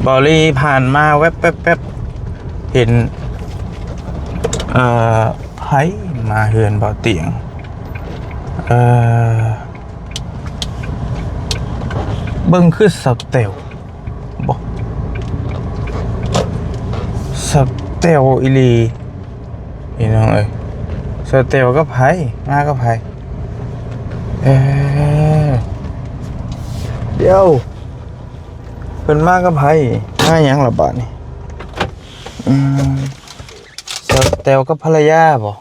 ເບົາລີຜ່ານມາແວັບໆໆ ເຫັນ ເອີ ໃຜມາເຮືອນເບົາຕຽງ? ເອີ ເບິ່ງຄືສາວແຕວບໍ? ສາວແຕວອີ່ຫຼີ ພີ່ນ້ອງເອີຍ. ສາວແຕວກັບໃຜ? ມາກັບໃຜ? ເອີ ດຽວ ເພິ່ນມາກັບໃຜ? ມາຫຍັງລະບາດນີ້? ອືມ ສາວແຕວກັບພັນລະຍາບໍ?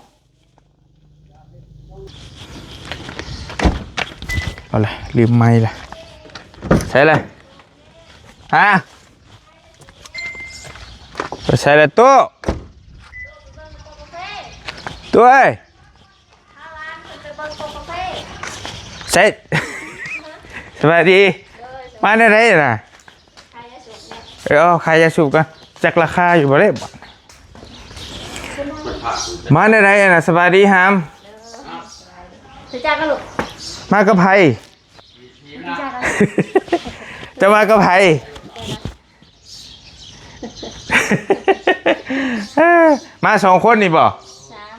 ເອົາລະ ລືມໄມລະ. ໃສລະ? ຮະ? ໄປໃສລະຕູ້? ຕູ້ເອີຍ ໃສ? ສະບາຍດີ. ມາແນວໃດນະ? ເອີ ເອົາຂາຍຢາສູບກ່ອນ. ຈັກລາຄາຢູ່ບໍ່ເດ້? ມາແນວໃດນະ? ສະບາຍດີຫາມ. ມາກັບໃຜ? ເຈົ້າມາກັບໃຜ? ມາສອງຄົນນີ້ບໍ່? ສາມ.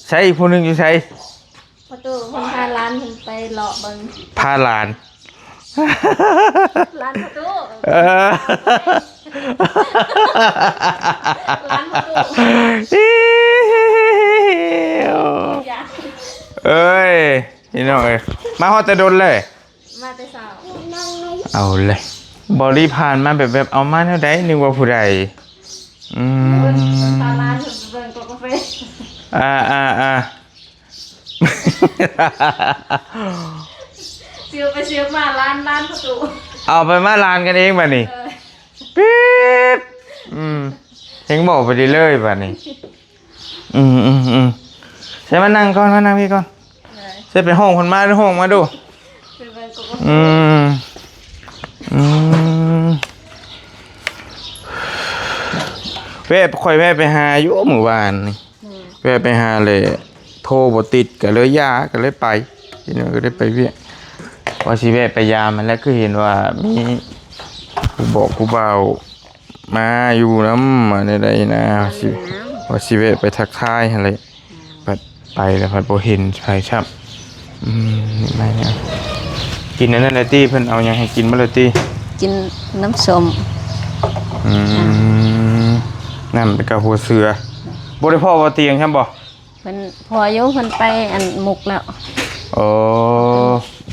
ໃສ ອີກຜູ້ໜຶ່ງຢູ່ໃສ? ພໍ່ຕູ້ເພິ່ນພາຫຼານເພິ່ນໄປເລາະເບິ່ງ. ພາຫຼານ? ຫຼານພໍ່ຕູ້. ເອີ ຫຼານພໍ່ຕູ້. ເອີຍ ພີ່ນ້ອງເອີຍ ມາຮອດແຕ່ດົນເລີຍ. ມາແຕ່ເຊົ້າ. ເອົາເລີຍ ບໍລິຜ່ານມາແບບໆ ເອົາມາແນວໃດ ນຶກວ່າຜູ້ໃດ? ອືມ ເພິ່ນພາຫຼານເພິ່ນໄປເບິ່ງກອກກາເຟ. ອ່າໆໆ ຊຶບໄປຊຶບມາ ຫຼານ ຫຼານພໍ່ຕູ້. ເອົາໄປມາຫຼານກັນເອງບາດນີ້. ເອີ ປີບ ອືມ ເຮັງບອກໄປເລີຍບາດນີ້. ອືມໆໆ ໃສ່ມານັ່ງກ່ອນ ມານັ່ງພີ້ກ່ອນ. ໃສ່ໄປຫ້ອງເພິ່ນມາ ຮ້ອງມາດູ. ອືມ ອືມ ແວະ ຂ້ອຍແວະໄປຫາຢູ່ມື້ວານນີ້. ແມ່ນ ແວະໄປຫາແຫຼະ ໂທບໍ່ຕິດ ກະເລີຍຢ່າ ກະເລີຍໄປ ພີ່ນ້ອງ ກະເລີຍໄປວຽກ. ວ່າຊິແວະໄປຢາມຫັ້ນແຫຼະ ຄືເຫັນວ່າມີຜູ້ບອກຜູ້ບ່າວ ມາຢູ່ນຳ ມາແນວໃດນະ ວ່າຊິ ວ່າຊິແວະໄປທັກທາຍຫັ້ນແຫຼະ. ອືມ ບັດໄປແລ້ວພັດບໍ່ເຫັນໃຜຊ້ຳ. ອືມ ນີ້ມາແນວ ກິນອັນນັ້ນແຫຼະຕິ ເພິ່ນເອົາຫຍັງໃຫ້ກິນໝົດແລ້ວຕິ? ກິນນ້ຳສົ້ມ. ອືມ ອ່າ ນ້ຳກະຫົວເສືອ. ບໍ່ໄດ້ພໍ້ບໍ່ຕຽງຊ້ຳບໍ່? ເພິ່ນພໍ້ຢູ່ ເພິ່ນໄປອັນມຸກແລ້ວ. ໂອ້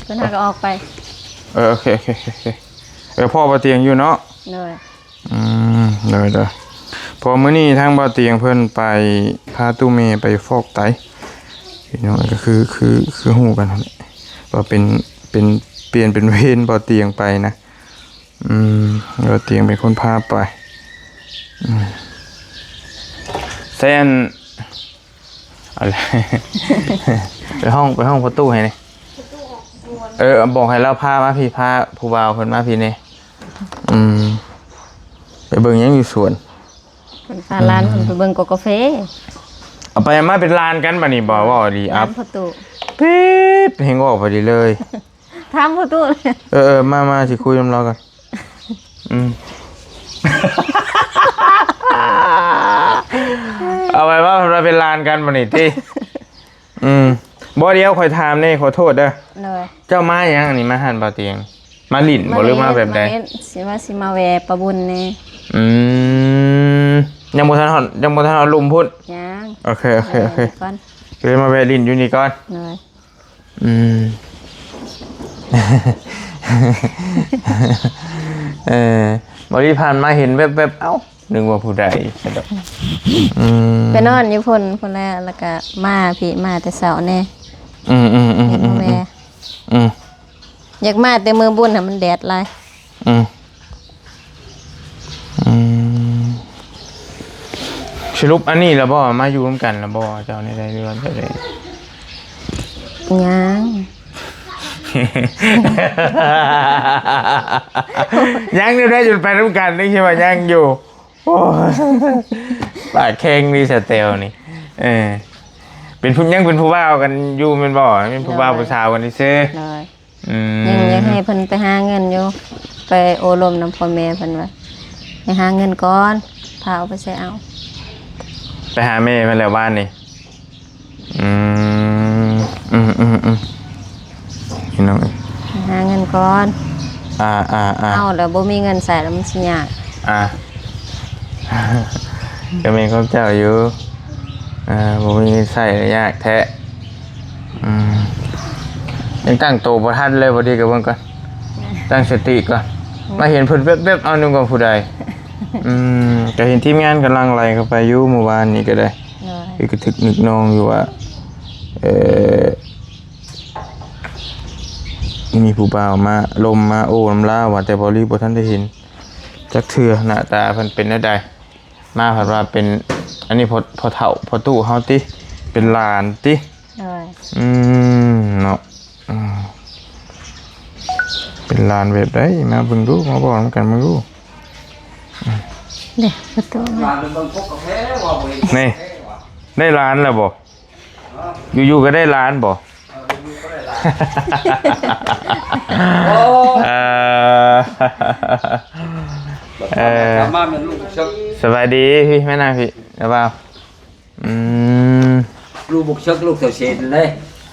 ເພິ່ນຫາກະອອກໄປ. ເອີ ໂອເຄ ໂອເຄ ໂອເຄ ເອີ ພໍ້ບໍ່ຕຽງຢູ່ເນາະ. ໂດຍ. ອືມ ໂດຍໆ ເພາະມື້ນີ້ທາງບ່າວຕຽງເພິ່ນໄປພາຕູ້ແມ່ໄປຟອກໄຕ ພີ່ນ້ອງ ກະຄື ຄື ຄືຮູ້ກັນຫັ້ນແຫຼະ ວ່າເປັນ ເປັນ ປ່ຽນເປັນເວນບ່າວຕຽງໄປນະ. ອືມ ບ່າວຕຽງເປັນຄົນພາໄປ. ອືມ ໃສ່ອັນ ເອົາແຫຼະ ໄປຫ້ອງ ໄປຫ້ອງພໍ່ຕູ້ໃຫ້ແດ່. ເອີ ບອກໃຫ້ລາວພາມາພີ້ ພາຜູ້ບ່າວເພິ່ນມາພີ້ແດ່. ອືມ ໄປເບິ່ງຫຍັງຢູ່ສວນ? ເພິ່ນພາຫຼານ ອືມ ເພິ່ນໄປເບິ່ງກອກກາເຟ. ເອົາໄປມາເປັນຫຼານກັນບາດນີ້ບໍ່? ເວົ້າດີ ຫຼານພໍ່ຕູ້ ປີບ ເຮັງອອກໄປດີເລີຍ. ຖາມພໍ່ຕູ້. ເອີໆ ມາໆ ຊິຄຸຍນຳລາວກ່ອນ. ອືມ ເອົາໄປວ່າເພິ່ນວ່າເປັນຫຼານກັນບາດນີ້ຕິ. ອືມ ບໍ່ ດຽວຂ້ອຍຖາມແດ່ ຂໍໂທດເດີ. ໂດຍ. ເຈົ້າມາຫຍັງນີ້? ມາຮ້ານບ່າວຕຽງ ມາຫຼິ້ນບໍ່ ຫຼືມາແບບໃດ? ມາຫຼິ້ນ ຊິວ່າຊິມາແວ່ປ້າບຸນແດ່. ອືມ ຍັງບໍ່ທັນຮອດ ຍັງບໍ່ທັນຮອດລຸ່ມພຸ້ນ? ຍັງ. ໂອເຄ ໂອເຄ ໂອເຄ ແວ່ກ່ອນ ກະເລີຍມາແວ່ຫຼິ້ນຢູ່ນີ້ກ່ອນ. ໂດຍ. ອືມ ເອີ ບໍ່ໄດ້ຜ່ານມາເຫັນແວບໆ ເອົ້າ ນຶກວ່າຜູ້ໃດຊະດອກ. ອືມ ໄປນອນຢູ່ພຸ້ນ ພຸ້ນແຫຼະ ແລ້ວກະມາພີ້ ມາແຕ່ເຊົ້າແດ່. ອືມໆໆໆ ອືມ ຢາກມາແຕ່ມື້ບຸນຫັ້ນ ມັນແດດຫຼາຍ. ອືມ ອືມ ສະຫຼຸບອັນນີ້ລະບໍ່ ມາຢູ່ນຳກັນລະບໍ່ ເຈົ້າແນວໃດ ຫຼືວ່າແນວໃດ? ຍັງ ຍັງແນວໃດ ຈົນໄປນຳກັນ ຈັ່ງຊິວ່າຍັງຢູ່. ໂອ້ຍ ປາກແຂງນີ້ ສະແຕວນີ້. ເອີ ເປັນຜູ້ ຍັງເປັນຜູ້ບ່າວກັນຢູ່ແມ່ນບໍ່? ເປັນຜູ້ບ່າວ ໂດຍ ຜູ້ສາວກັນຊື່ໆ. ໂດຍ. ອືມ ຍັງຢາກໃຫ້ເພິ່ນໄປຫາເງິນຢູ່ ໄປໂອ້ລົມນຳພໍ່ແມ່ເພິ່ນວ່າ ໄປຫາເງິນກ່ອນ ພາເອົາໄປໃສເອົາ. ໄປຫາແມ່ເພິ່ນແລ້ວວານນີ້. ອືມ ອືມ ອືມ ອືມ ພີ່ນ້ອງເອີຍ ໄປຫາເງິນກ່ອນ. ອ່າ ອ່າ ອ່າ ເອົາແລ້ວບໍ່ມີເງິນໃຊ້ແລ້ວມັນຊິຍາກ. ອ່າ ກໍແມ່ນຄວາມເຈົ້າຢູ່ ອ່າ ບໍ່ມີເງິນໃຊ້ກໍຍາກແທ້. ອືມ ຍັງຕັ້ງໂຕບໍ່ທັນເລີຍ ບໍ່ດີກໍເບິ່ງກ່ອນ ຕັ້ງສະຕິກ່ອນ. ອືມ ມາເຫັນເພິ່ນແວບໆ ເອົາ ນຶກວ່າຜູ້ໃດ. ອືມ ກໍເຫັນທີມງານກຳລັງໄລ່ເຂົ້າໄປຢູ່ມື້ວານນີ້ກໍໄດ້. ໂດຍ ຄືກະທຶກນຶກນອງຢູ່ວ່າ ເອີ ມີຜູ້ບ່າວມາລົມມາໂອ້ນຳລາວວ່າ ແຕ່ເບົາຫຼີບໍ່ທັນໄດ້ເຫັນຈັກເທື່ອ ໜ້າຕາເພິ່ນເປັນແນວໃດ. ມາພັດວ່າເປັນ ອັນນີ້ພໍ່ ພໍ່ເຖົ້າພໍ່ຕູ້ເຮົາຕິ ເປັນຫຼານຕິ. ໂດຍ ອືມ ເນາະ ອືມ ເປັນຫຼານແບບໃດ ມາເບິ່ງດູ ມາເວົ້ານຳກັນເບິ່ງດູ. ເດ້ ປະຕູ ຫຼານເບິ່ງກົກກາແຟວ່າບໍ່ເຫັນ ນີ້ ກາແຟວ່າ ໄດ້ຫຼານແລ້ວບໍ່? ຢູ່ໆ ກໍໄດ້ຫຼານບໍ່? ເອີ ຢູ່ໆ ກໍໄດ້ຫຼານ. ໂອ້ ເອີ ເອີ ມາແມ່ນລູກເຊີກ. ສະບາຍດີພີ່ ມານັ່ງພີ່ ລະບ່າວ. ອືມ ລູກບຸກເຊີກ ລູກເຖົ້າເຊນເດ້.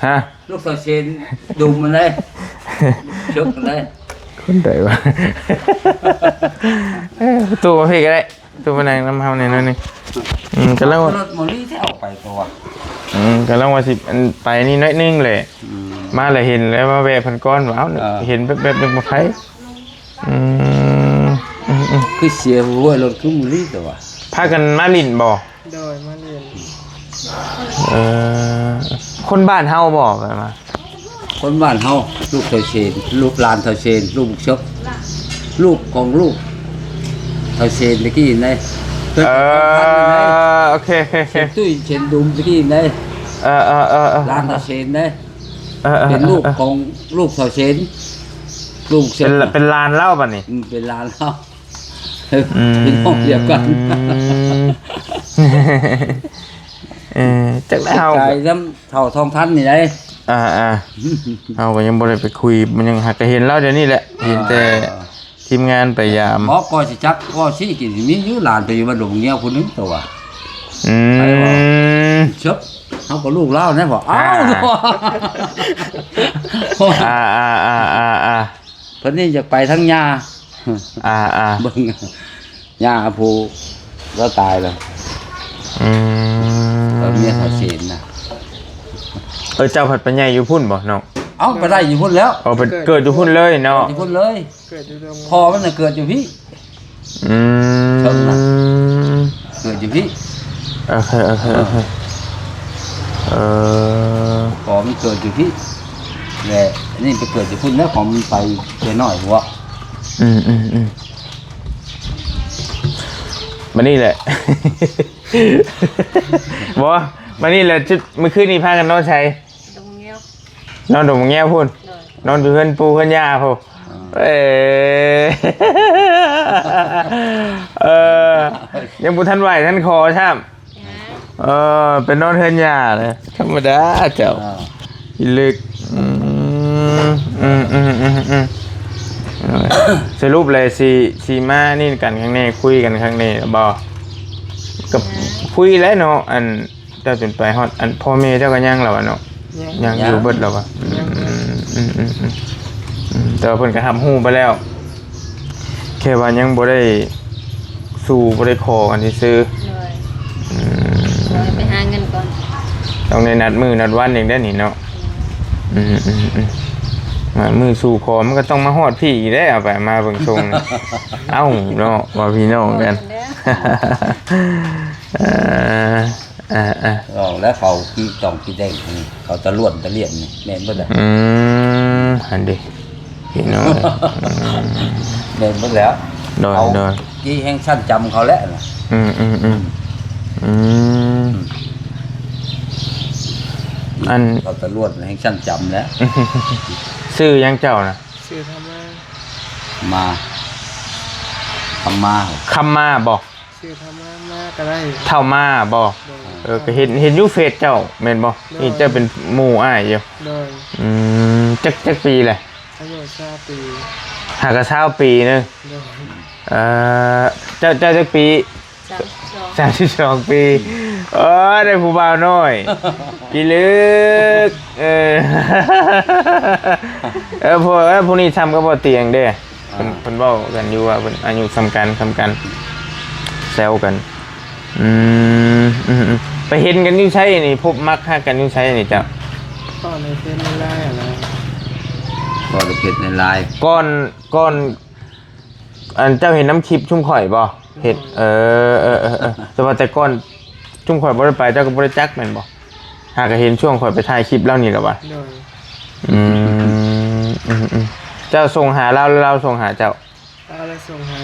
ຮະ? ລູກເຖົ້າເຊນດຸມເດ້ ເຊີກເດ້. ຄົນໃດວະ? ເອີ ປະຕູມາພີ່ກໍໄດ້. ຕູ້ມານັ່ງນຳເຮົາແດ່ໜ້ອຍໜຶ່ງ. ອືມ ກຳລັງວ່າ ລົດມໍລີແທ້ອອກໄປຕົວະ. ອືມ ກຳລັງວ່າຊິ ອັນ ໄປນີ້ໜ້ອຍໜຶ່ງແຫຼະ. ອືມ ມາແລ້ວເຫັນແລ້ວ ມາແວະເພິ່ນກ່ອນວ່າ ເອົ້າ ເອີ ເຫັນແວບໆ ນຶກວ່າໃຜ. ອືມ ອືມໆ ຄືເສຍຫົວລົດຄືມໍລີຕົວະ. ພາກັນມາຫຼິ້ນບໍ່? ໂດຍ ມາຫຼິ້ນ. ເອີ ຄົນບ້ານເຮົາບໍ່? ແບບວ່າ ຄົນບ້ານເຮົາ ລູກເຖົ້າເຊນ ລູກຫຼານເຖົ້າເຊນ ລູກບຸກເຊີກ ລູກຂອງລູກເຖົ້າເຊນຕະກີ້ນີ້. ເອີ ໂອເຄ ໂອເຄ ໂອເຄ ເຊນຕຸ້ຍ ເຊນດຸມຕະກີ້ນີ້. ເອີໆໆໆ ຫຼານເຖົ້າເຊນນີ້. ເອີໆໆໆ ເປັນລູກຂອງລູກເຖົ້າເຊນ ລູກເຂົາ ເປັນຫຼານລາວບັດນີ້. ອືມ ເປັນຫຼານລາວ. ອືມ ເປັນຫ້ອງດຽວກັນ. ເອີ ຈັກແລ້ວ ໄກນຳເຖົ້າທອງທັນນີ້ໄດ໋. ອ່າໆ ເຮົາກໍຍັງບໍ່ໄດ້ໄປຄຸຍ ມັນຍັງ ຫາກະເຫັນລາວດຽວນີ້ແຫຼະ. ເຫັນແຕ່ ອ່າ ທີມງານໄປຢາມ. ບໍ່ ກໍຊິຈັກເວົ້າຊີ້ ກິນມີຢູ່ຫຼານໄປຢູ່ບ້ານດົງງຽວຜູ້ໜຶ່ງຕົວະ. ອືມ ໄປເວົ້າ ເຊີບ ເຮົາກໍລູກລາວແນ່ບໍ່. ອ້າວ ອ່າ ອ່າໆໆໆ ເພິ່ນນີ້ຢາກໄປທາງຍ່າ. ອ່າໆ ເບິ່ງ ຍ່າຜູ້ລາວຕາຍແລ້ວ. ອືມ ຕອນເມຍເຖົ້າເຊນນະ. ເອີ ເຈົ້າພັດໄປໃຫຍ່ຢູ່ພຸ້ນບໍ່ນ້ອງ? ເອົ້າ ໄປໄດ້ຢູ່ພຸ້ນແລ້ວ. ອໍ ໄປເກີດຢູ່ພຸ້ນເລີຍເນາະ. ເກີດຢູ່ພຸ້ນເລີຍ. ເກີດຢູ່ດົງ ພໍ່ມັນນະເກີດຢູ່ພີ້. ອືມ ເທິງນະ ເກີດຢູ່ພີ້. ໂອເຄ ໂອເຄ ເອີ ໂອເຄ ເອີ ພໍ່ມັນເກີດຢູ່ພີ້ ແລະ ອັນນີ້ໄປເກີດຢູ່ພຸ້ນແລ້ວ ຂອງມັນໄປແຕ່ນ້ອຍຫົວ. ອືມໆໆ ມານີ້ແຫຼະ ບໍ່ ມານີ້ແຫຼະ. ຈຸດ ມື້ຄືນນີ້ພາກັນນອນໃສ? ດົງແງວ ນອນດົງແງວພຸ້ນ. ໂດຍ ນອນຢູ່ເຮືອນປູ່ເຮືອນຍ່າພຸ້ນ. ອ່າ ເອີ ເອີ ຍັງບໍ່ທັນໄຫວ້ທັນຂໍຊ້ຳ. ເອີ ໄປນອນເຮືອນຍ່າເລີຍ ທຳມະດາເຈົ້າ. ອ່າ ອີລຶກ. ອືມ ອືມ ສະຫຼຸບແລ້ວຊິ ຊິມານີ້ກັນຄັ້ງແນ່ ຄຸຍກັນຄັ້ງແນ່ບໍ່? ກໍຄຸຍແລ້ວເນາະ ອັນ ເຈົ້າຈົນໄປຮອດ ອັນ ພໍ່ແມ່ເຈົ້າກໍຍັງລະວະເນາະ? ຍັງ ຍັງຢູ່ເບິດລະວະ? ຍັງ ອືມ ອືມ ອືມ ອືມ ອືມ ແຕ່ວ່າເພິ່ນກໍຮັບຮູ້ໄປແລ້ວ ແຄ່ວ່າຍັງບໍ່ໄດ້ສູ່ ບໍ່ໄດ້ຂໍກັນຊື່ໆ. ໂດຍ ອືມ ໂດຍ ໄປຫາເງິນກ່ອນ ຕ້ອງໄດ້ນັດມື້ນັດວັນອີກເດ້ນີ້ເນາະ. ອືມ ອືມ ອືມ ອືມ ອືມ ມື້ສູ່ຂໍມັນກໍຕ້ອງມາຮອດພີ້ອີກແລ້ວ ເອົາໄປມາເບິ່ງຊົງ. ເອົ້າເນາະ ວ່າພີ່ນ້ອງກັນ. ເອີ ອ່າໆ ເວົ້າແລ້ວ ເຂົາກີຕ້ອງກີແດງ ເຂົາຕະຫຼວນຕະຫຼຽນນີ້ ແມ່ນເບິດແຫຼະ. ອືມ ຫັ້ນເດ ພີ່ນ້ອງເອີຍ. ອືມ ແມ່ນເບິດແລ້ວ. ໂດຍ ເຂົາ ໂດຍ ກີແຮງຊັ້ນຈຳເຂົາແຫຼະນະ. ອືມ ອືມ ອືມ ອືມ ອັນ ເຂົາຕະຫຼວນແຮງຊັ້ນຈຳແຫຼະ. ຊື່ຫຍັງເຈົ້ານະ? ຊື່ທຳມາ ມາ ຄຳມາ ຄຳມາບໍ? ຊື່ເຖົ້າມາ ມາກໍໄດ້ ເຖົ້າມາບໍ? ໂດຍ ເອີ ກໍເຫັນ ເຫັນຢູ່ເຟສເຈົ້າແມ່ນບໍ? ໂດຍ ເຫັນເຈົ້າເປັນໝູ່ອ້າຍຢູ່. ໂດຍ ອືມ ຈັກ ຈັກປີແຫຼະ? ອາຍຸຊາວປີ ຫາກະຊາວປີໜຶ່ງ. ໂດຍ ເອີ ເຈົ້າ ເຈົ້າຈັກປີ? ສາມສິບສອງ ສາມສິບສອງປີ. ໂອ້ຍ ໄດ້ຜູ້ບ່າວນ້ອຍ ພີ່ລຶກ. ເອີ ເອີ ພວກ ເອີ ພວກນີ້ຊ່ຳກັບບໍ່ຕຽງເດ້. ເພິ່ນ ອ່າ ເພິ່ນເວົ້າກັນຢູ່ວ່າເພິ່ນອາຍຸສ່ຳກັນ ສ່ຳກັນ ແຊວກັນ. ອືມ ອືມ ອືມ ໄປເຫັນກັນຢູ່ໃສນີ້? ພົບມັກຮັກກັນຢູ່ໃສນີ້ເຈົ້າ? ກໍໃນເຟສໃນໄລນະ. ກໍໃນເຟສໃນໄລ. ກ່ອນ ກ່ອນ ອັນເຈົ້າເຫັນນຳຄລິບຊຸມຂ້ອຍບໍ່? ເຫັນ. ເອີ ເອີ ເອີ ເອີ ແຕ່ວ່າແຕ່ກ່ອນຊຸມຂ້ອຍບໍ່ໄດ້ໄປ ເຈົ້າກໍບໍ່ໄດ້ຈັກແມ່ນບໍ່? ຫາກະເຫັນຊ່ວງຂ້ອຍໄປຖ່າຍຄລິບລາວນີ້ແຫຼະຫວາ. ໂດຍ. ອືມ ອືມ ອືມ ເຈົ້າສົ່ງຫາລາວ ຫຼືລາວສົ່ງຫາເຈົ້າ? ລາວສົ່ງຫາ.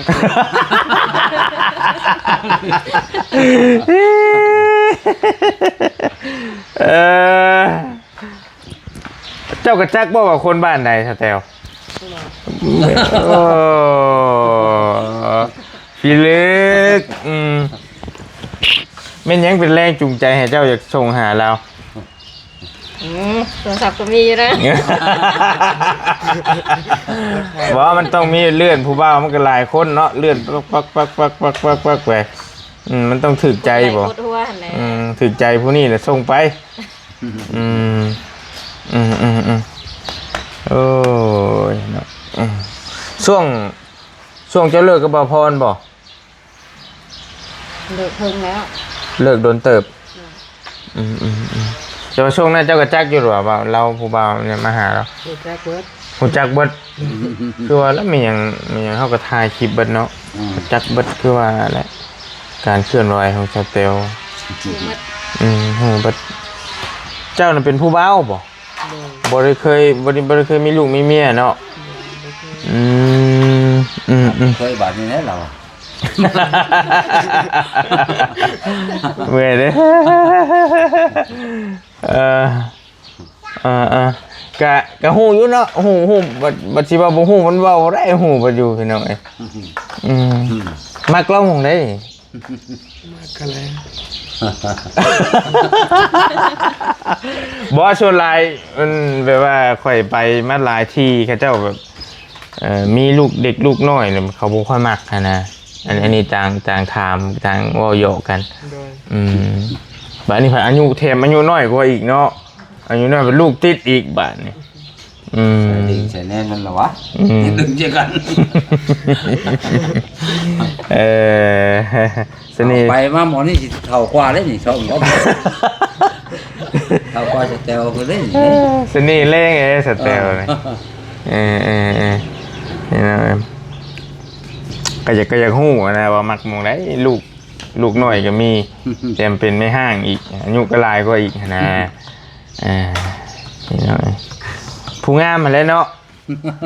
ເອີ ເຈົ້າກໍຈັກບໍ່ວ່າຄົນບ້ານໃດ ສະແຕວ? ໂອ້ ພີ່ລຶກ. ອືມ ແມ່ນຫຍັງເປັນແຮງຈູງໃຈໃຫ້ເຈົ້າຢາກສົ່ງຫາລາວ? ອືມ ໂທລະສັບກໍມີຢູ່ນະ. ບໍ່ ມັນຕ້ອງມີເລື່ອນ ຜູ້ບ່າວມັນກໍຫຼາຍຄົນເນາະ ເລື່ອນປັກໆໆໆໆໄປ. ອືມ ມັນຕ້ອງຖືກໃຈບໍ່? ໄລ່ກົດຫົວຫັ້ນແຫຼະ. ອືມ ຖືກໃຈຜູ້ນີ້ແຫຼະສົ່ງໄປ. ອືມ ອືມໆໆ ໂອ້ຍເນາະ. ອືມ ຊ່ວງ ຊ່ວງເຈົ້າເລີກກັບບ່າວພອນບໍ່? ເລີກເຖິງແລ້ວ. ເລີກດົນເຕີບ. ໂດຍ. ອືມໆໆ ແຕ່ວ່າຊ່ວງນັ້ນເຈົ້າກໍຈັກຢູ່ດອກວ່າລາວ ຜູ້ບ່າວນີ້ມາຫາລາວ. ຮູ້ຈັກເບິດ. ຮູ້ຈັກເບິດ. ຄືວ່າລະ ມີຫຍັງ ມີຫຍັງເຮົາກໍຖ່າຍຄລິບເບິດເນາະ. ອືມ ຈັກເບິດ ຄືວ່າແຫຼະ ການເຄື່ອນໄຫວຂອງສະແຕວ. ຮູ້ເບິດ. ອືມ ຮູ້ເບິດ. ເຈົ້ານັ້ນເປັນຜູ້ບ່າວບໍ່? ໂດຍ. ບໍ່ໄດ້ເຄີຍ ບໍ່ໄດ້ ບໍ່ໄດ້ເຄີຍມີລູກມີເມຍເນາະ. ໂດຍ ບໍ່ເຄີຍ. ອືມ ອືມໆ ເຄີຍບາດນີ້ແຫຼະລາວ. ເມື່ອຍເດ້. ເອີ ເອີ ເອີ ກະ ກະຮູ້ຢູ່ເນາະ ຮູ້ ຮູ້ ບັດ ບັດຊິວ່າບໍ່ຮູ້ ມັນເວົ້າບໍ່ໄດ້ ຮູ້ເບິດຢູ່ພີ່ນ້ອງເອີຍ. ອືມ ອືມ ມັກລາວໝ່ອງໃດ? ມັກກະແລ. ບໍ່ ສ່ວນຫຼາຍມັນແບບວ່າຂ້ອຍໄປມາຫຼາຍທີ່ ເຂົາເຈົ້າແບບ ເອີ ມີລູກເດັກລູກນ້ອຍ ເຂົາບໍ່ຄ່ອຍມັກຫັ້ນນະ. ອັນ ອັນນີ້ຕ່າງ ຕ່າງຖາມ ຕ່າງເວົ້າຫຍອກກັນ. ໂດຍ. ອືມ ບາດນີ້ພັດອາຍຸ ແຖມອາຍຸນ້ອຍກວ່າອີກເນາະ ອາຍຸນ້ອຍເປັນລູກຕິດອີກບາດນີ້. ອືມ ໃສ່ດິງໃສ່ແນນມັນລະວະ. ອືມ ດຶງເຈກັນ. ເອີ ສະເໜ່ ໄປມາໝໍນີ້ຊິເຖົ້າກວ່າເດ້ນີ້ ຊອບບໍ່ ເຖົ້າກວ່າສະແຕວເພິ່ນເດ້ນີ້. ເອີ ສະເໜ່ແຮງເດ້ສະແຕວນີ້. ເອີ ເອີ ເອີ ເອີ ເອີ ເອີ ກໍຢາກ ກໍຢາກຮູ້ຫັ້ນນະວ່າມັກໝ່ອງໃດ ລູກ ລູກນ້ອຍກໍມີ ແຖມເປັນແມ່ຮ້າງອີກ ອາຍຸກໍຫຼາຍກວ່າອີກຫັ້ນນະ. ອ່າ ພີ່ນ້ອງເອີຍ ຜູ້ງາມຫັ້ນແຫຼະເນາະ.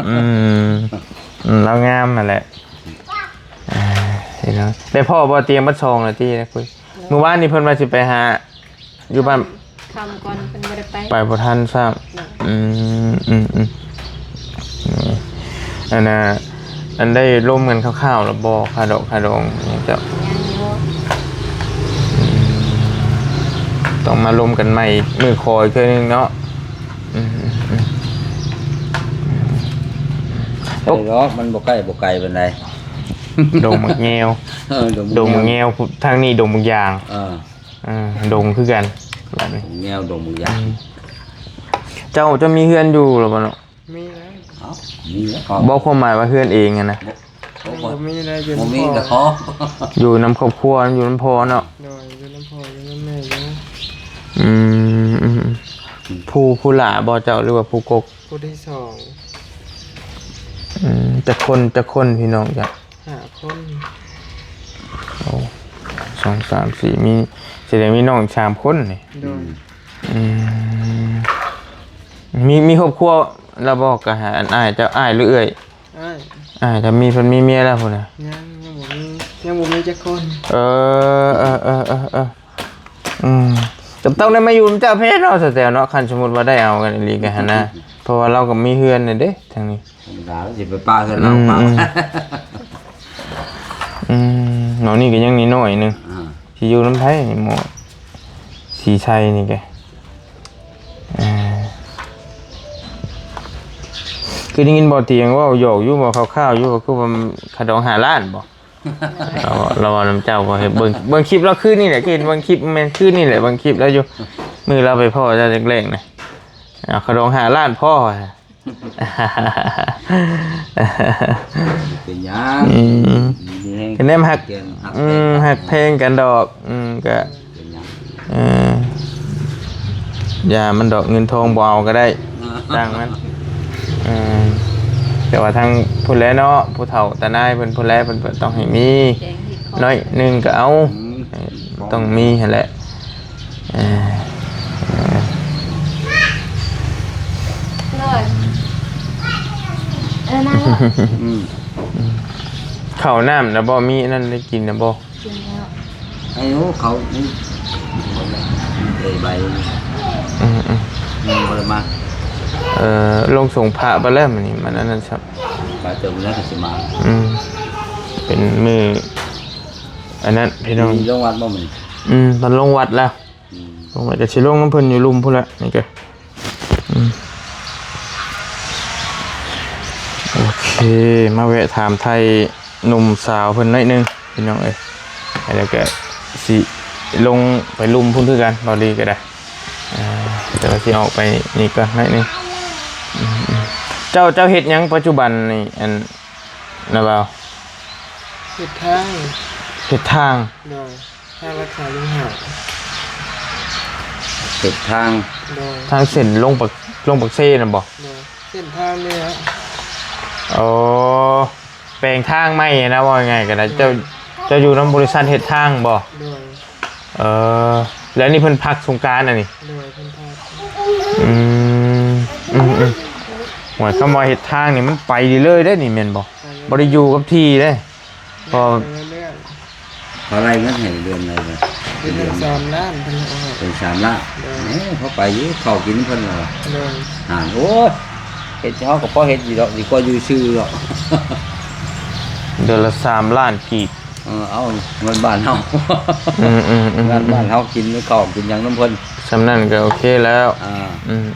ອືມ ອືມ ລາວງາມຫັ້ນແຫຼະ. ອ່າ ພີ່ນ້ອງ ໄດ້ພໍ້ບໍ່ ຕຽງບັດຊອງລະຕິ? ມື້ວານນີ້ເພິ່ນວ່າຊິໄປຫາ ຢູ່ບ້ານ ຄ່ຳກ່ອນເພິ່ນບໍ່ໄດ້ໄປ ໄປບໍ່ທັນຊ້ຳ. ໂດຍ. ອືມ ອືມ ອືມ ອັນນ່າ ອັນໄດ້ລົມກັນຄ່າວໆແລ້ວບໍ່ ຄ່າດອກຄ່າດອງຫຍັງເຈົ້າ? ຍັງຢູ່. ອືມ ຕ້ອງມາລົມກັນໃໝ່ມື້ຂໍອີກເທື່ອໜຶ່ງເນາະ. ອືມ ອືມ ອືມ ໄດ້ດອກ ມັນບໍ່ໃກ້ບໍ່ໄກປານໃດ. ດົງໝາກແງວ. ເອີ ດົງໝາກແງວ ທາງນີ້ດົງໝາກຢາງ. ເອີ ເອີ ດົງຄືກັນບາດນີ້ ແນວດົງຢ່າງ. ອືມ ເຈົ້າ ເຈົ້າມີເຮືອນຢູ່ແລ້ວບໍ່ເນາະ? ມີແລ້ວ. ເອົ້າ ມີແລ້ວ. ບໍ່ ຄວາມໝາຍວ່າເຮືອນເອງຫັ້ນນະ. ບໍ່ ຍັງບໍ່ມີໄດ້ ຢູ່ ບໍ່ມີ ນຳພໍ່ ດອກ. ຢູ່ນຳຄອບຄົວ ຢູ່ນຳພໍ່ເນາະ. ໂດຍ ຢູ່ນຳພໍ່ ຢູ່ນຳແມ່ຢູ່. ອືມ ອືມ ອືມ ຜູ້ ຜູ້ຫຼ້າບໍ່ເຈົ້າ ຫຼືວ່າຜູ້ກົກ? ຜູ້ທີສອງ. ອືມ ຈັກຄົນ ຈັກຄົນພີ່ນ້ອງເຈົ້າ? ຫ້າຄົນ. ໂອ້ ສອງ ສາມ ສີ່ ມີ ສະແດງມີນ້ອງສາມຄົນນີ້. ໂດຍ. ອືມ ມີ ມີຄອບຄົວແລ້ວບໍ່? ກະຫາ ອັນ ອ້າຍເຈົ້າ ອ້າຍ ຫຼື ເອື້ອຍ? ອ້າຍ. ອ້າຍ ຖ້າມີ ເພິ່ນມີເມຍແລ້ວພຸ້ນນະ? ຍັງ ຍັງບໍ່ມີ ຍັງບໍ່ມີຈັກຄົນ. ເອີ ເອີ ເອີ ເອີ ເອີ ອືມ ກໍຕ້ອງໄດ້ມາຢູ່ນຳເຈົ້າແທ້ເນາະ ສະແຕວເນາະ ຄັນສົມມຸດວ່າໄດ້ເອົາກັນອີ່ຫຼີກະຫັ້ນນະ ເພາະວ່າລາວກໍມີເຮືອນແລ້ວເດ້ທາງນີ້. ທຳມະດາ ຊິໄປປະເຮືອນລາວ ອືມ ປະ. ອືມ ອືມ ເນາະ ນີ້ກໍຍັງນ້ອຍໆໜຶ່ງ. ອ່າ ຊິຢູ່ນຳໃຜນີ້ ໝໍສີໄຊນີ້ກະ. ອ່າ ຄືໄດ້ຍິນບໍ່ ຕຽງເວົ້າຫຍອກຢູ່ ເວົ້າຄ່າວໆຢູ່ ວ່າຄືວ່າຄ່າດອງຫ້າລ້ານບໍ່? ລາວ ລາວເວົ້ານຳເຈົ້າບໍ່ ເຫັນເບິ່ງ ເບິ່ງຄລິບລາວຄືນນີ້ແຫຼະ ເຫັນເບິ່ງຄລິບ ແມ່ນຄືນນີ້ແຫຼະ ເບິ່ງຄລິບລາວຢູ່ ມື້ລາວໄປພໍ້ເຈົ້າແລກໆນະ ເອົາຂະດອງຫ້າລ້ານພໍ້ ເປັນຫຍັງ ອືມ ດີມີແຮງ ແນມຮັກ ຮັກ ອືມ ແພງກັນ ຮັກແພງກັນດອກ ອືມ ກະ ເປັນຫຍັງ ເອີ ຢ່າມັນດອກ ເງິນທອງບໍ່ເອົາກໍໄດ້ ເອີ ຊ່າງມັນ ເອີ ແຕ່ວ່າທາງພຸ້ນແຫຼະເນາະ ຜູ້ເຖົ້າຕານາຍເພິ່ນພຸ້ນແຫຼະ ເພິ່ນ ເພິ່ນຕ້ອງໃຫ້ມີ ແກງເຫັດເຄາະ ໜ້ອຍໜຶ່ງກໍເອົາ ອືມ ເອີ ຕ້ອງມີຫັ້ນແຫຼະ ເອີ ໂດຍ ເອີ ນັ້ນແຫຼະ ອືມ ເຂົ້ານ້ຳນະບໍ່ ມີອັນນັ້ນໄດ້ກິນນະບໍ່? ກິນແລ້ວ ໄອ້ໂອ້ ເຂົາ ອືມ ເອີຍ ໃບ ອືມໆ ຍັງບໍ່ໄດ້ມາ ເອີ ລົງສົງພະໄປແລ້ວມື້ນີ້ ມັນອັນນັ້ນຊະ ມາເຕີມແລ້ວກໍຊິມາ ອືມ ເປັນມື້ອັນນັ້ນພີ່ນ້ອງ ມີລົງວັດບໍ່ມື້ນີ້? ອືມ ມັນລົງວັດແລ້ວ ອືມ ລົງໄປກໍຊິລົງນຳເພິ່ນຢູ່ລຸ່ມພຸ້ນແຫຼະ ນີ້ກໍ ອືມ ໂອເຄ ມາແວະຖາມໄຖ່ໜຸ່ມສາວເພິ່ນໜ້ອຍໜຶ່ງພີ່ນ້ອງເອີຍ ແລ້ວກໍຊິລົງໄປລຸ່ມພຸ້ນຄືກັນ ເບົາລີກໍໄດ້ ອ່າ ແຕ່ວ່າຊິອອກໄປນີ້ກ່ອນໜ້ອຍໜຶ່ງ ອືມໆ ເຈົ້າ ເຈົ້າເຮັດຫຍັງປັດຈຸບັນນີ້ ອັນ ນ້າບ່າວ? ເຮັດທາງ ເຮັດທາງ ໂດຍ ທາງລັດສາລີຫ້າ ເຮັດທາງ ໂດຍ ທາງເສັ້ນລົງປາກ ລົງປາກເຊນັ້ນບໍ່? ໂດຍ ເສັ້ນທາງນີ້ແຫຼະ ໂອ້ ແປງທາງໃໝ່ນະ ເວົ້າງ່າຍໆກໍໄດ້ ໂດຍ ເຈົ້າ ເຈົ້າຢູ່ນຳບໍລິສັດເຮັດທາງບໍ່? ໂດຍ ເອີ ແລ້ວນີ້ເພິ່ນພັກສົງການອັນນີ້? ໂດຍ ເພິ່ນພັກ ອືມ ອືມໆ ໂອ້ຍ ຄຳວ່າເຮັດທາງນີ້ມັນໄປເລື້ອຍໆເດ້ນີ້ແມ່ນບໍ່? ໄປເລື້ອຍ ບໍ່ໄດ້ຢູ່ກັບທີ່ເດ້ ພໍ ໄປເລື້ອຍໆ ເຂົາໄລ່ເງິນໃຫ້ເດືອນໃດລະ? ເດືອນໜຶ່ງສາມລ້ານ ເພິ່ນເອົາໃຫ້ ເປັນສາມລ້ານ ໂດຍ ແໝ່ ພໍໄປຢູ່ ເຂົ້າກິນເພິ່ນລະ ໂດຍ ຫັ້ນ ໂອ້ຍ ເຮັດ ເຮົາກໍພໍເຮັດຢູ່ດອກ ດີກວ່າຢູ່ຊື່ດອກ ເດືອນລະສາມລ້ານກີບ ເອີ ເອົາເງິນບ້ານເຮົາ ອືມໆໆໆ ເງິນບ້ານເຮົາ ກິນເຂົ້າກິນຫຍັງນຳເພິ່ນ ສ່ຳນັ້ນກໍໂອເຄແລ້ວ ອ່າ ອືມໆ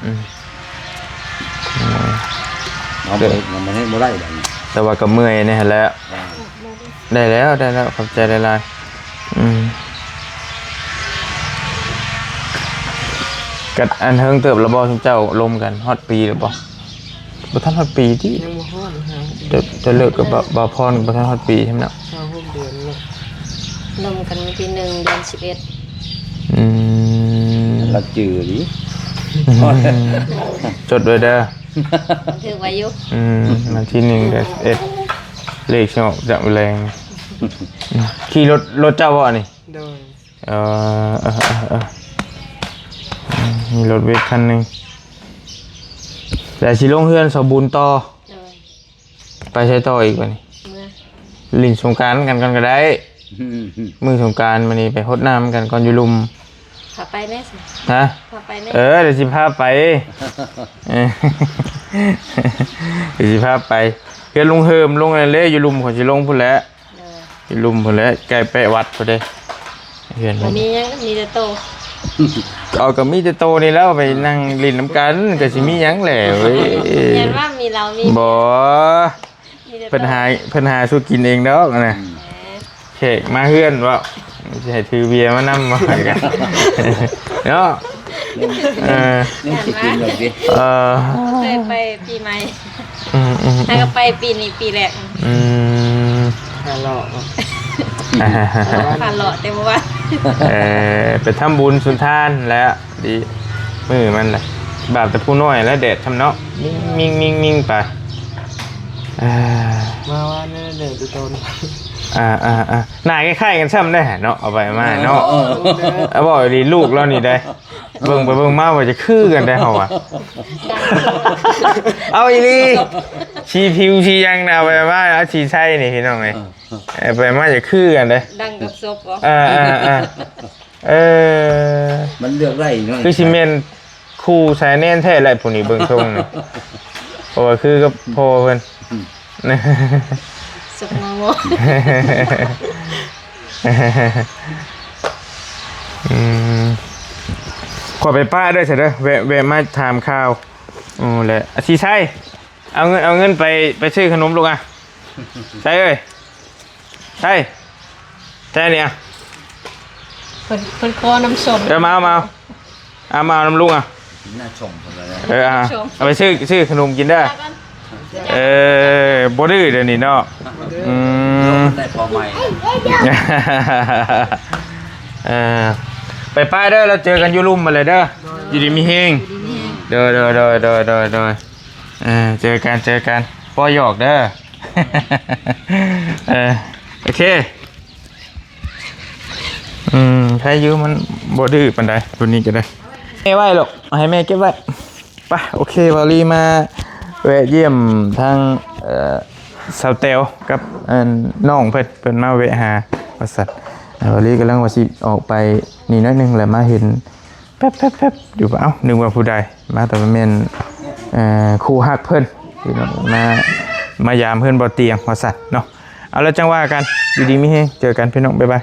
ເອົາໄປ ມັນເຮັດບໍ່ໄດ້ດອກ ແຕ່ວ່າກໍເມື່ອຍແດ່ຫັ້ນແຫຼະ ອ່າ ໄດ້ແລ້ວ ໄດ້ແລ້ວ ຂອບໃຈຫຼາຍໆ ອືມ ກັນອັນເຫິງເຕີບແລ້ວບໍ່ ຊຸມເຈົ້າລົມກັນ ຮອດປີແລ້ວບໍ່? ບໍ່ທັນຮອດປີຕິ ຍັງບໍ່ຮອດ ເຈົ້າ ເຈົ້າເລີກກັບ ບ່າວພອນ ບໍ່ທັນຮອດປີໃຊ່ໄໝເນາະ? ຫ້າຫົກເດືອນເນາະ ລົມກັນວັນທີໜຶ່ງ ເດືອນສິບເອັດ ອືມ ລະຈື່ດີ ຈົດໄວ້ເດີ ບັນທຶກໄວ້ຢູ່ ອືມ ວັນທີໜຶ່ງ ເດືອນສິບເອັດ ເລກຊິອອກຈາກມື້ແລງ ອືມ ຂີ່ລົດ ລົດເຈົ້າບໍ່ອັນນີ້? ໂດຍ ເອີ ເອີ ເອີ ເອີ ອືມ ມີລົດເວກຄັນໜຶ່ງ ແລ້ວຊິລົງເຮືອນສາວບຸນຕໍ່ ໂດຍ ໄປໃສຕໍ່ອີກບັດນີ້? ເມືອຫຼິ້ນສົງການນຳກັນກ່ອນກໍໄດ້ ອືມ ມື້ສົງການມື້ນີ້ໄປຫົດນ້ຳນຳກັນກ່ອນຢູ່ລຸ່ມ ພາໄປແດ່ ຮະ? ພາໄປແດ່ ເອີ ດຽວຊິພາໄປ ເອີ ດຽວຊິພາໄປ ເຮືອນລຸງເຮີມ ລົງອັນນັ້ນເດ້ ຢູ່ລຸ່ມ ຂ້ອຍຊິລົງພຸ້ນແຫຼະ ໂດຍ ຢູ່ລຸ່ມພຸ້ນແຫຼະ ໃກ້ແປະວັດພຸ້ນເດ້ ເຮືອນ ບໍ່ມີຫຍັງ ມີແຕ່ໂຕ ເອົາ ກໍມີແຕ່ໂຕນີ້ແຫຼ້ວ ໄປນັ່ງຫຼິ້ນນຳກັນ ກໍຊິມີຫຍັງແຫຼະເວີຍ ຢ້ານວ່າມີເຫຼົ້າມີ ບໍ່ ມີແຕ່ໂຕ ເພິ່ນຫາ ເພິ່ນຫາສູ່ກິນເອງດອກນະ ອືມ ແຂກມາເຮືອນເວົ້າ ຊິໃຫ້ຖືເບຍມານຳບໍ່ ເນາະ ເອີ ຍັງຊິກິນຢູ່ຕິ ເອີ ເຄີຍໄປປີໃໝ່ ອືມໆໆ ແລ້ວກໍໄປປີນີ້ປີແລກ ອືມ ຄາເລາະ ຄາເລາະແຕ່ບໍ່ວ່າ ເອີ ໄປທຳບຸນສຸນທານແຫຼະ ດີ ມື້ມັນລະ ບາບແຕ່ຜູ້ນ້ອຍແຫຼະ ແດດຊ່ຳເນາະ ມິງໆໆໄປ ເອີ ມາວານນີ້ແດດຢູ່ຕອນ ອ່າໆໆ ໜ້າຄ້າຍໆກັນຊ່ຳເດ້ເນາະ ເອົາໄປມາເນາະ ເອີ ເອີ ເອີ ເອົາ ເວົ້າອີ່ຫຼີ ລູກລາວນີ້ໄດ໋ ເບິ່ງໄປເບິ່ງມາວ່າຈະຄືກັນໄດ໋ເຮົາວ່າ ເອົາອີ່ຫຼີ ສີຜິວສີຫຍັງນະ ເອົາໄປມາ ເອົາສີໃສ່ນີ້ພີ່ນ້ອງເອີຍ ເອີ ເອົາໄປມາຈະຄືກັນເດ້ ດັງກັບສົບບໍ່ ເອີໆໆ ເອີ ມັນເລືອກໄດ້ເນາະ ຄືຊິແມ່ນຄູ່ສາຍແນນແທ້ແຫຼະ ຜູ້ນີ້ເບິ່ງຊົງນີ້ ເພາະວ່າຄືກັບພໍ່ເພິ່ນ ອືມ ສົບງໍ ອືມ ຂໍໄປປະເດີຊະເດີ ແວະ ແວະມາຖາມຂ່າວ ໂອ້ ແລະ ອາ ສີໄຊ ເອົາເງິນ ເອົາເງິນໄປ ໄປຊື້ຂະໜົມລູກອະ ໄຊເອີຍ. ໃຊ່ ໃຊ່ນີ້ ເພິ່ນ ເພິ່ນຂໍນ້ຳສົ້ມ ເອີ ມາເອົາ ມາເອົາ ເອົາ ມາເອົານຳລຸງ ເອົາ ໜ້າຊົມເພິ່ນວ່າ ເອີ ເອົາ ຊົມ ເອົາໄປຊື້ ຊື້ຂະໜົມກິນເດີ ເອີ ບໍ່ດື້ດຽວນີ້ເນາະ ອືມ ໄດ້ພໍ່ໃໝ່ ເອີ ໄປໆເດີ ແລ້ວເຈີກັນຢູ່ລຸ່ມຫັ້ນແຫຼະເດີ ຢູ່ດີມີແຮງ ຢູ່ດີມີແຮງ ໂດຍ ໂດຍ ເຈີກັນ ເຈີກັນ ບໍ່ຫຍອກເດີ ເອີ ໂອເຄ ອືມ ໃຜຢູ່ ມັນບໍ່ດື້ປານໃດ ໂຕນີ້ກໍໄດ້ ແມ່ໄວ້ລູກ ເອົາໃຫ້ແມ່ເກັບໄວ້ ໄປ ໂອເຄ ເບົາລີມາແວະຢ້ຽມທາງ ເອີ ສາວແຕວກັບ ອັນ ນ້ອງເພິ່ນ ເພິ່ນມາແວະຫາວ່າຊັ້ນ ເບົາລີກຳລັງວ່າຊິອອກໄປນີ້ໜ້ອຍໜຶ່ງ ແລ້ວມາເຫັນ ແປັບໆໆ ຢູ່ ເອົ້າ ນຶກວ່າຜູ້ໃດ ມາ ແຕ່ວ່າແມ່ນ ເອີ ຄູ່ຮັກເພິ່ນ ພີ່ນ້ອງ ມາ ມາຢາມເຮືອນບໍ່ຕຽງວ່າຊັ້ນເນາະ ເອົາ ແລ້ວຈັ່ງວ່າກັນ ຢູ່ດີມີແຮງ ເຈີກັນພີ່ນ້ອງ ບາຍບາຍ.